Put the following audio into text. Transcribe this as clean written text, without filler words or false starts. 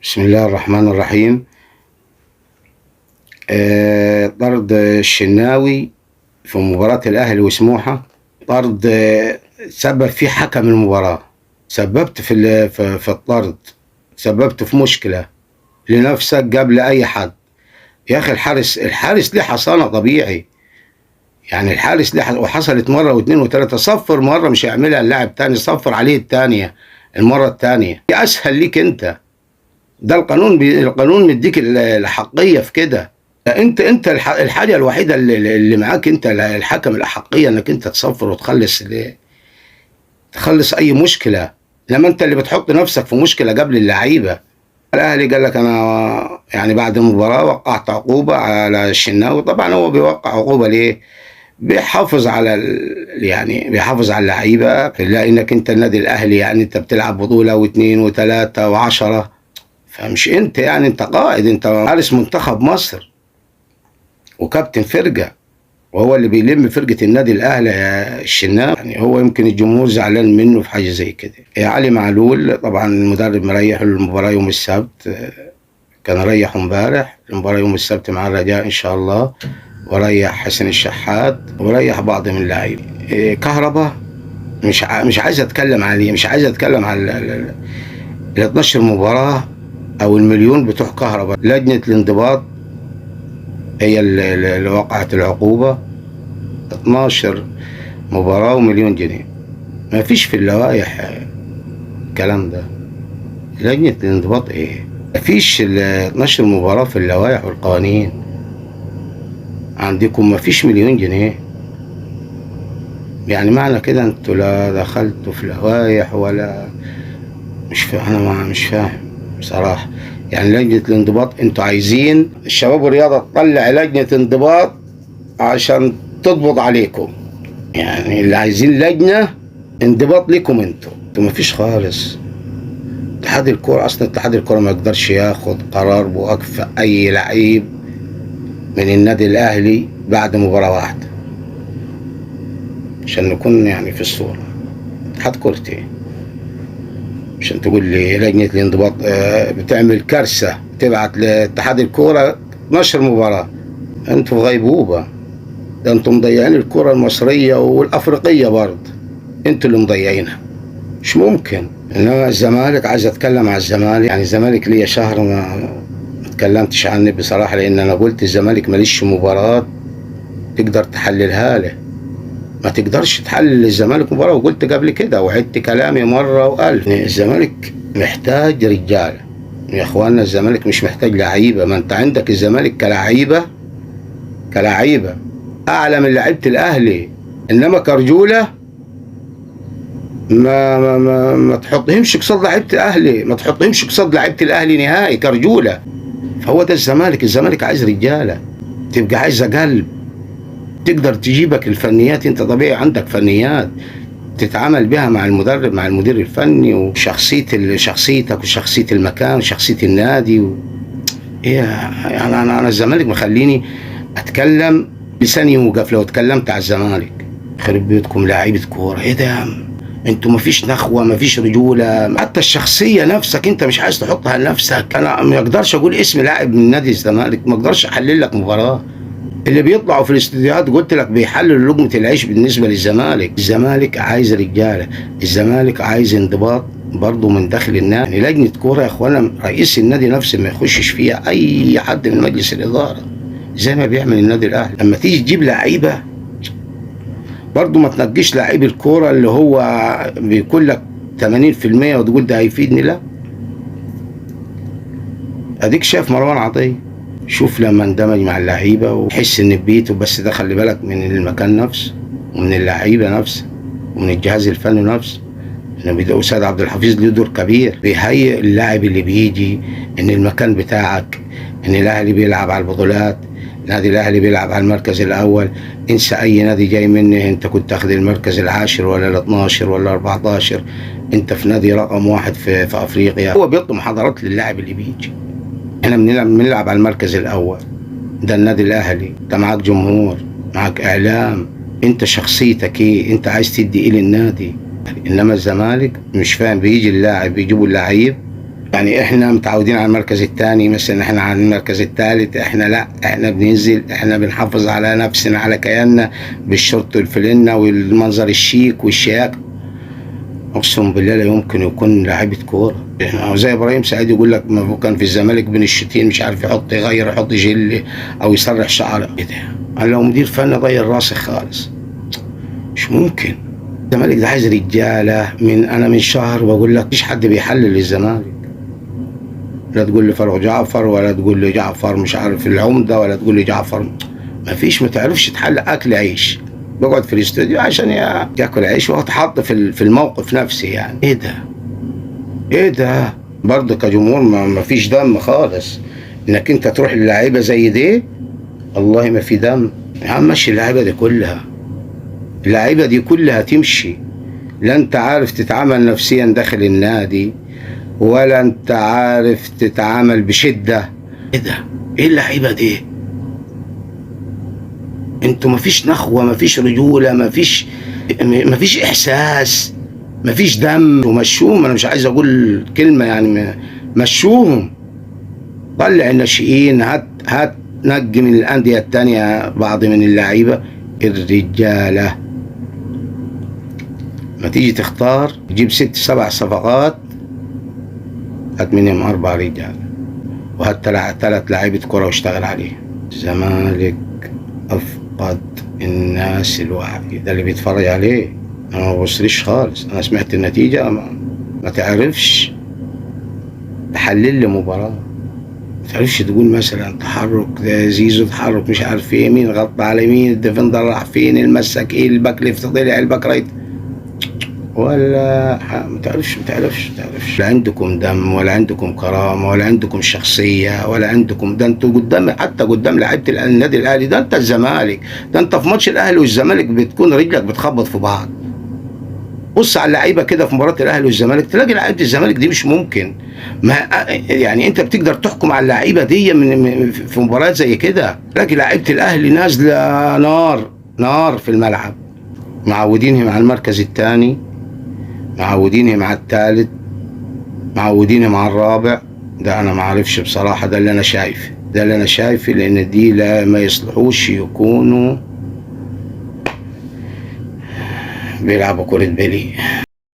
بسم الله الرحمن الرحيم. طرد الشناوي في مباراة الأهلي وسموحة، طرد سبب فيه حكم المباراة، سببت في الطرد، سببت في مشكلة لنفسك قبل أي حد. يا أخي الحارس ليه حصانة طبيعي، يعني الحارس ليه وحصلت مرة واثنين وثلاثة، صفر مرة مش هيعملها اللاعب تاني، صفر عليه الثانية، المرة الثانية أسهل ليك أنت. ده القانون القانون مديك الحقية في كده. انت الحاجة الوحيدة اللي معاك انت الحكم، الاحقيه انك انت تصفر وتخلص تخلص اي مشكلة، لما انت اللي بتحط نفسك في مشكلة قبل اللعيبة. الاهلي قال لك انا يعني بعد المباراة وقعت عقوبه على الشناوي. طبعا هو بيوقع عقوبه ليه؟ بيحافظ على يعني بيحافظ على اللعيبة، لانك انت النادي الاهلي يعني انت بتلعب بطوله واثنين وثلاثة وعشرة، فمش انت يعني انت قائد، انت حارس منتخب مصر وكابتن فرقه، وهو اللي بيلم فرقه النادي الاهلي يا الشناوي. يعني هو يمكن الجمهور زعلان منه في حاجة زي كده. يا علي معلول طبعا المدرب مريح المباراة يوم السبت، كان ريحه امبارح، المباراة يوم السبت مع الرجاء ان شاء الله، وريح حسين الشحات وريح بعض من اللعيبة. كهربا مش عايز اتكلم عليه، مش عايز اتكلم على ال 12 مباراة او المليون بتوع كهربا. لجنة الانضباط هي اللي وقعت العقوبة 12 مباراة ومليون جنيه. ما فيش في اللوائح الكلام ده. لجنة الانضباط ايه؟ ما فيش ال 12 مباراة في اللوائح والقوانين عندكم، ما فيش مليون جنيه. يعني معنى كده انتوا لا دخلتوا في لوائح ولا مش فاهم، انا مش فاهم بصراحة. يعني لجنة الانضباط انتوا عايزين الشباب والرياضة تطلع لجنة انضباط عشان تضبط عليكم، يعني اللي عايزين لجنة انضباط لكم انتوا ما فيش خالص. اتحاد الكورة اصلا، اتحاد الكورة ما يقدرش ياخد قرار بوقف اي لعيب من النادي الاهلي بعد مباراة واحدة، عشان نكون يعني في الصورة. اتحاد كورة ايه؟ عشان تقول لي لجنة الانضباط بتعمل كارثة تبعت لاتحاد الكورة 12 مباراة. انتوا في غيبوبة، ده انتوا مضيعين الكرة المصرية والأفريقية برضه، انتوا اللي مضيعينها، مش ممكن. انما الزمالك، عايز اتكلم على الزمالك، يعني الزمالك ليا شهر ما اتكلمتش عنه بصراحة، لأن أنا قلت الزمالك ماليش مباراة تقدر تحللها له، ما تقدرش تحلل الزمالك مباراة، وقلت قبل كده وعدت كلامي مرة وألف. الزمالك محتاج رجالة يا اخوانا، الزمالك مش محتاج لعيبة. ما انت عندك الزمالك كلعيبة أعلى من لعيبة الأهلي، إنما كرجولة ما ما ما, ما تحطهمش قصاد لعيبة الأهلي، ما تحطهمش قصاد لعيبة الأهلي نهائي كرجولة. فهو ده الزمالك، الزمالك عايز رجالة، تبقى عايزة قلب، تقدر تجيبك الفنيات. انت طبيعي عندك فنيات تتعامل بها مع المدرب، مع المدير الفني، وشخصية شخصيتك وشخصية المكان وشخصية النادي ايه يعني انا الزمالك مخليني اتكلم لساني يوقف لو اتكلمت على الزمالك. خرب بيوتكم لعيبة كورة، ايه ده يا عم؟ انتوا مفيش نخوة، مفيش رجولة، حتى الشخصية نفسك انت مش عايز تحطها لنفسك. انا ما اقدرش اقول اسم لاعب من نادي الزمالك، ما اقدرش احلل لك مباراة. اللي بيطلعوا في الاستديوهات قلت لك بيحللوا لقمة العيش بالنسبة للزمالك. الزمالك عايز رجالة، الزمالك عايز انضباط برضه من داخل النادي. يعني لجنة كورة يا اخوانا، رئيس النادي نفسه ما يخشش فيها اي حد من مجلس الإدارة زي ما بيعمل النادي الأهلي. لما تيجي تجيب لعيبة برضه ما تنجيش لعيب الكورة اللي هو بيكون لك 80% وتقول ده هيفيدني، لا. اديك شايف مروان عطية، شوف لما اندمج مع اللعيبة وحس ان بيته، بس ده خلي بالك من المكان نفسه ومن اللعيبة نفسه ومن الجهاز الفني نفسه. انه سيد عبد الحفيظ له دور كبير، بيهيئ اللاعب اللي بيجي ان المكان بتاعك، ان الاهلي بيلعب على البطولات، النادي الاهلي بيلعب على المركز الاول، انسى اي نادي جاي منه، انت كنت تاخذ المركز العاشر ولا ال 12 ولا 14، انت في نادي رقم واحد في افريقيا. هو بيطلب محاضرات للاعب اللي بيجي. احنا بنلعب على المركز الاول، ده النادي الاهلي، انت معاك جمهور، معاك اعلام، انت شخصيتك ايه، انت عايز تدي ايه للنادي. انما الزمالك مش فاهم، بيجي اللاعب بيجيبوا اللعيب يعني احنا متعودين على المركز الثاني مثلا، احنا على المركز الثالث، احنا لا، احنا بننزل، احنا بنحافظ على نفسنا، على كياننا بالشورت والفلنة والمنظر الشيك والشياك. اقسم بالله لا يمكن يكون لاعيبه كورة. احنا زي ابراهيم سعيد يقول لك ما هو كان في الزمالك بين الشوطين مش عارف يحط، يغير، يحط جل او يسرح شعره. ايه ده؟ انا لو مدير فني غير راسي خالص، مش ممكن. الزمالك ده عايز رجاله. من انا من شهر بقول لك مفيش حد بيحلل الزمالك، لا تقول لي فاروق جعفر، ولا تقول لي جعفر مش عارف العمدة، ولا تقول لي جعفر، مفيش، ما تعرفش تحل اكل عيش. بقعد في الاستوديو عشان ياكل عيش واتحط في الموقف نفسي. يعني ايه ده؟ ايه ده؟ برضه كجمهور ما فيش دم خالص انك انت تروح للعيبة زي دي. والله ما في دم يا عم. مشي اللعيبة دي كلها، اللعيبة دي كلها تمشي. لا انت عارف تتعامل نفسيا داخل النادي، ولا انت عارف تتعامل بشده. ايه ده؟ ايه اللعيبة دي؟ انتوا مفيش نخوه، مفيش رجوله، مفيش احساس، مفيش دم. ومشوهم، انا مش عايز اقول كلمة يعني، مشوهم. طلع الناشئين، هات نجي من الاندية التانية بعض من اللعيبة الرجالة. ما تيجي تختار تجيب 6 7 صفقات، هات منهم 4 رجال، وهات 3 لعيبة كره واشتغل عليه. الزمالك افقد الناس الوعي، ده اللي بيتفرج عليه. انا ما ببصليش خالص، انا سمعت النتيجة. ما تعرفش تحلل لي مباراة، ما تعرفش تقول مثلا تحرك ده زيزو، تحرك مش عارف ايه، مين غطى على مين، ال defender راح فين، المسك ايه، ال back left طلع، ال back right، ولا ما تعرفش، ما تعرفش، ما تعرفش. لا عندكم دم، ولا عندكم كرامة، ولا عندكم شخصية، ولا عندكم. ده انتوا قدام، حتى قدام لعيبة النادي الاهلي، ده انت الزمالك، ده انت في ماتش الاهلي والزمالك بتكون رجلك بتخبط في بعض. بص على اللعيبة كده في مباراة الاهلي والزمالك، تلاقي لعيبة الزمالك دي مش ممكن. ما يعني انت بتقدر تحكم على اللعيبة دي من في مباريات زي كده. تلاقي لعيبة الاهلي نازله نار نار في الملعب، معودينهم على المركز الثاني، معودينهم على الثالث، معودينهم على الرابع. ده انا ما اعرفش بصراحة، ده اللي انا شايفه، ده اللي انا شايفه، لان دي لا ما يصلحوش يكونوا بيلعبوا كرة بلي.